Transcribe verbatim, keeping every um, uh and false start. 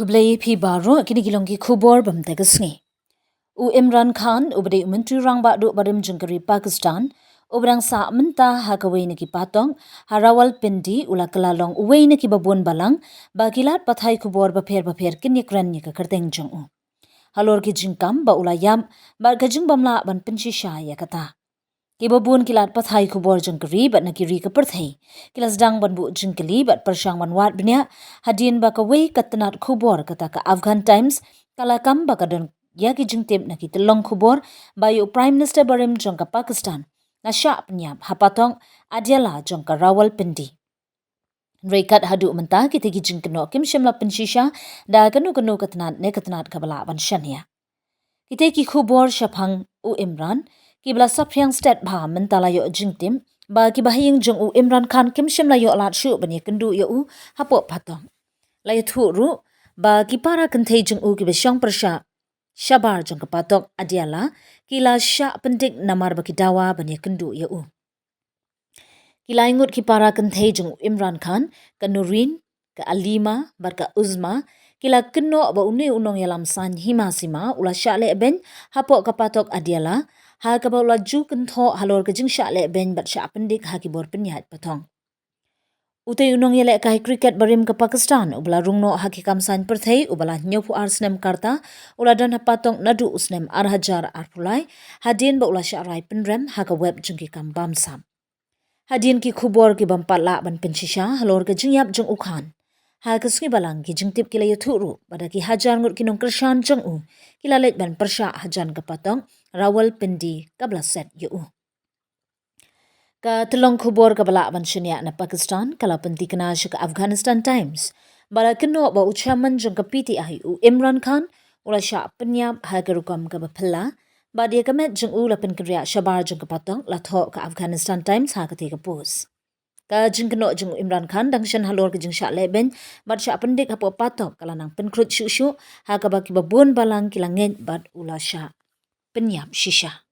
Khublei phi baroh, kine ki long ki khubor ba mynta ka sngi. U Imran Khan, uba dei u Myntri Rangbah Duh barim jong ka ri Pakistan, uba dang sah mynta ha kawei na ki patong ha Rawalpindi, u la kylla long uwei na kiba bun balang ba ki lad pathai khubor bapher bapher kin ïakren ïa ka kyrteng jong u halor ki jingkam ba u la ïap bad ka jingbymlah ban pynshisha ïa kata. Kiba bun ki lad pathai khubor jong ka ri bad na ki ri ka pyrthei ki la sdang ban buh jingkylli bad pyrshang ban wad bniah, hadien ba kawei ka tnat khubor, kata ka Afghan Times, ka la kam ba ka don ïa ki jingtip na ki tyllong khubor ba ïa u Prime Minister barim jong ka Pakistan la shah pynïap ha patong Adiala jong ka Rawalpindi. Hynrei kat haduh mynta, kita ki jingkynnoh kim shym la pynshisha da kano kano ka tnat ne ka tnat kaba lah ban shaniah. Kita ki khubor shaphang u Imran kiba la saphriang stet bha mynta la ïoh jingtip ba kiba ha ïing jong u Imran Khan kim shym la ïoh lad shuh ban ïakynduh ïa u hapoh patong. La ïathuh ruh ba ki para kynthei jong u kiba shong pyrshah shabar jong ka patong Adiala ki la shah pyndik namar ba ki dawa ban ïakynduh ïa u. Ki lai ngut ki para kynthei jong u Imran Khan, ka Noreen, ka Alima bad ka Uzma, ki la kynnoh ba une u nongïalam saiñ hima sima u la shah lehbeiñ hapoh ka patong Adiala, ha kaba u la ju kynthoh halor ka jingshah lehbeiñ bad shah pyndik ha ki bor pynïaid patong. Utei u nongïalehkai cricket barim ka Pakistan, uba la rung noh ha ki kam saiñ pyrthei, uba la hynñiewphew ar snem ka rta, u la don ha patong naduh u snem ar hajar arphew lai, hadien ba u la shah rai pynrem ha ka wep jong ki kam bamsap. Hadien ki khubor ki bym pat lah ban pynshisha halor ka jingïap jong u Khan, ha ka sngi Balang ki jingtip ki la ïathuh ruh ba da ki hajar ngut ki nongkyrshan jong u ki la leit ban pyrshah hajan ka patong Rawalpindi kaba la set ïa u. Ka tyllong khubor kaba lah ban shaniah na Pakistan ka la pynthikna sha ka Afghanistan Times ba la kynnoh ba u chairman jong ka P T I, u Imran Khan, u la shah pynïap ha ka rukom kaba phylla bad ïa ka met jong u la pynkynriah shabar jong ka patong, la thoh ka Afghanistan Times ha katei ka post. Ka jingkynnoh jong u Imran Khan dang shen halor ka jingshah lehbeiñ bad shah pyndik hapoh patong ka la nang pynkhrud shuh shuh, ha kaba kiba bun balang ki la ngeit bad u la shah pynïap shisha.